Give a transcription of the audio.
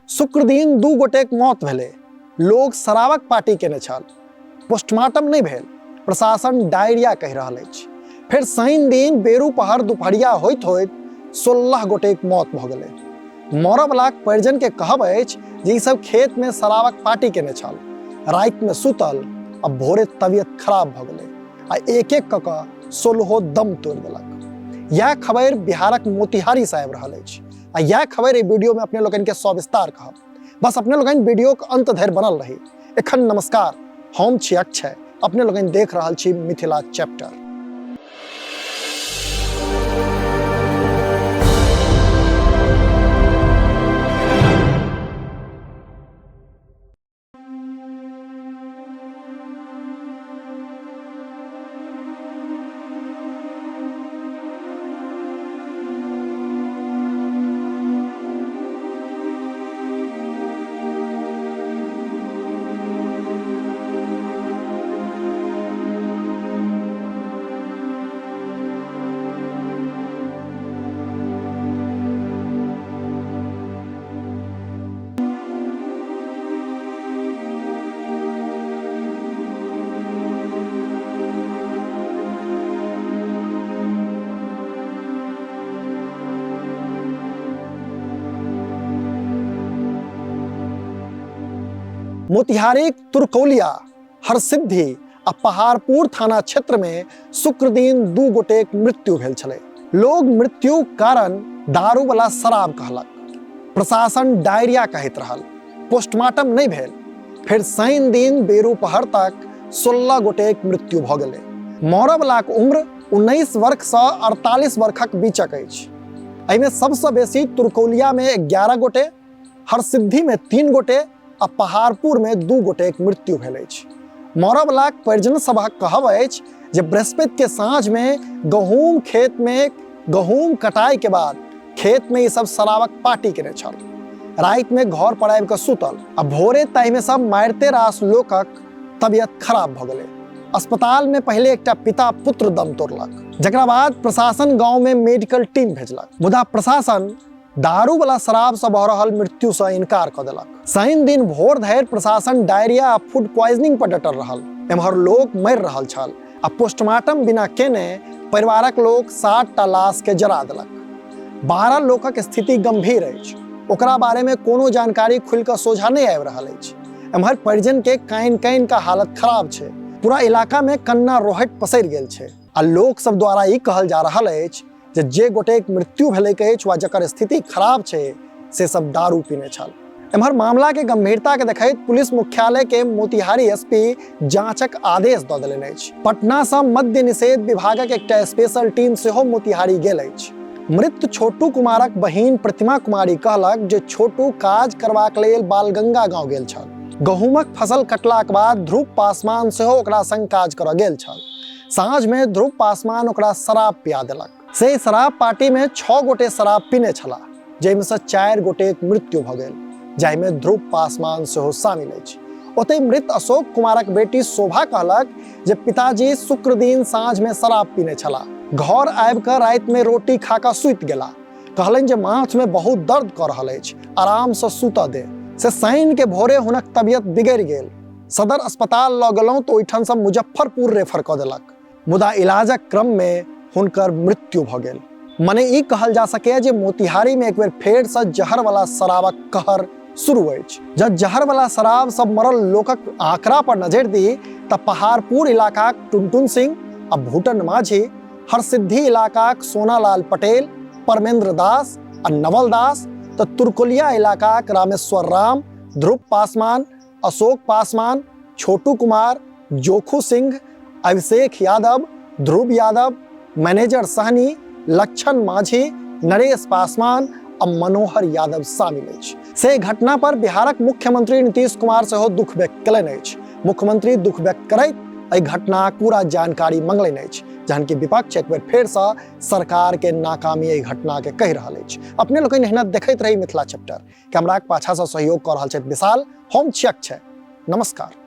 शुक्र दिन 2 गोटेक मौत भेलै। लोग शराबक पार्टी केने छल, पोस्टमार्टम नहि भेल, प्रशासन डायरिया कहि रहल अछि। फेर शनि दिन बेरू पहर दुपहरिया होइत होइत 16 गोटेक मौत भऽ गेलै। मरऽवलाक परिजन के कहब अछि जे ई सब खेत में शराबक पार्टी केने छल, राति में सुतल आ भोरे तबियत खराब भऽ गेलै आ एक एक कऽ कऽ 16 दम तोड़ि देलक। यह खबर बिहारक मोतिहारी से आबि रहल अछि आ यह खबर एहि वीडियो में अपने लोकनि के सविस्तार कहब। बस अपने लोकनि वीडियो के अंत धरि बनल रही। एखन नमस्कार, हम छी अक्षय, अपने लोकनि देख रहल छी मिथिला चैप्टर। मोतिहारी तुरकौलिया, हरसिद्धि आ पहाड़पुर थाना क्षेत्र में शुक्र दिन 2 गोटेक मृत्यु भेल छलै। लोग मृत्यु कारण दारू वाला शराब कहलक, प्रशासन डायरिया कहैत रहल, पोस्टमार्टम नहीं भेल। फिर शनि दिन बेरू पहर तक 16 गोटेक मृत्यु भऽ गेलै। मरऽवलाक उम्र 19 वर्ष सँ 48 वर्षक बीचक अछि। एहिमे सबसँ बेसी तुरकौलिया में 11 गोटे, हरसिद्धि में 3 गोटे आ पहाड़पुर में 2 गोटेक मृत्यु भेल अछि। मरऽवलाक परिजन सभक कहब अछि जे बृहस्पति के साँझ में गहूम खेत में गहूम कटाई के बाद खेत में ई सब शराबक पार्टी केने छल। राति में घर पर आबि कऽ सुतल आ भोरे ताहि में सब मारिते रास लोकक तबियत खराब भऽ गेलै। अस्पताल में पहिले एकटा पिता पुत्र दम तोड़लक, जकरा बाद प्रशासन गांव में मेडिकल टीम भेजलक, मुदा प्रशासन दारू वाला शराब से भऽ रहल मृत्यु से इनकार कऽ देलक। शनि दिन भोर धरि प्रशासन डायरिया आ फूड पॉइजनिंग पर डटल रहल। एम्हर लोक मरि रहल छल आ पोस्टमार्टम बिना केने परिवारक लोक 7टा लाश के जरा देलक। 12 लोकक स्थिति गंभीर अछि, ओकरा बारे में कोनो जानकारी खुलि कऽ सोझा नहि आबि रहल अछि। एम्हर परिजन के कानि कानि कऽ हालत खराब छै। पूरा इलाका में कन्ना रोहट पसरि गेल छै आ लोक सब द्वारा ई कहल जा रहल अछि जे जे गोटेक मृत्यु भेलैक अछि वा जकर स्थिति खराब छै से सब दारू पीने छल। एम्हर मामला के गंभीरता के देखैत पुलिस मुख्यालय के मोतिहारी एसपी जांचक आदेश दऽ देलनि अछि। पटना सँ मद्य निषेध विभागक एकटा स्पेशल टीम सेहो मोतिहारी गेल अछि। मृत छोटू कुमारक बहिन प्रतिमा कुमारी कहलक जे छोटू काज करबाक लेल बालगंगा गांव गेल छल। गहूमक फसल कटलाक बाद ध्रुव पासवान सेहो ओकरा संग काज करऽ गेल छल। साँझ में ध्रुव पासवान ओकरा शराब पिया देलक। से शराब पार्टी में 6 गोटे शराब पीने छलाह, जाहिमे सँ 4 गोटेक मृत्यु भऽ गेल, जाहिमे ध्रुव पासवान सेहो शामिल अछि। ओतहि मृत अशोक कुमारक बेटी शोभा कहलक जे पिताजी शुक्र दिन साँझ में शराब पीने छलाह, घर आबि कऽ राति में रोटी खा कऽ सुति गेलाह। कहलनि जे माथ में बहुत दर्द कऽ रहल अछि, आराम सँ सुतऽ दे। से शनि के भोरे हुनक तबियत बिगड़ि गेल। सदर अस्पताल लऽ गेलहुँ तऽ ओहिठामसँ मुजफ्फरपुर रेफर कऽ देलक, मुदा इलाजक क्रम में हुनकर मृत्यु भऽ गेल। मने ई कहल जा सकैए जे मोतिहारी में एक बेर फेरसँ जहरवला शराबक कहर शुरू अछि। जँ जहरवला शराब सब मरल लोकक आंकड़ा पर नजरि दी तऽ पहाड़पुर इलाकाक टुनटुन सिंह आ भूटन माझी, हरसिद्धि इलाकाक सोनालाल पटेल, परमेंद्र दास आ नवल दास, तऽ तुरकोलिया इलाकाक रामेश्वर राम, ध्रुव पासवान, अशोक पासवान, छोटू कुमार, जोखू सिंह, अभिषेक यादव, ध्रुव यादव, मैनेजर सहनी, लक्षण माझी, नरेश पासवान आ मनोहर यादव शामिल अछि। से घटना पर बिहारक मुख्यमंत्री नीतीश कुमार सेहो दुख व्यक्त कयलनि अछि। मुख्यमंत्री दुख व्यक्त करैत एहि घटनाक पूरा जानकारी मंगलनि अछि, जहन कि विपक्ष एक बेर फेरसँ सरकार के नाकामी एहि घटना के कहि रहल अछि। अपने लोकनि एहिना देखैत रही मिथिला चैप्टर। कैमराक पाछासँ सहयोग कऽ रहल छथि विशाल, हम छी अक्षय। नमस्कार।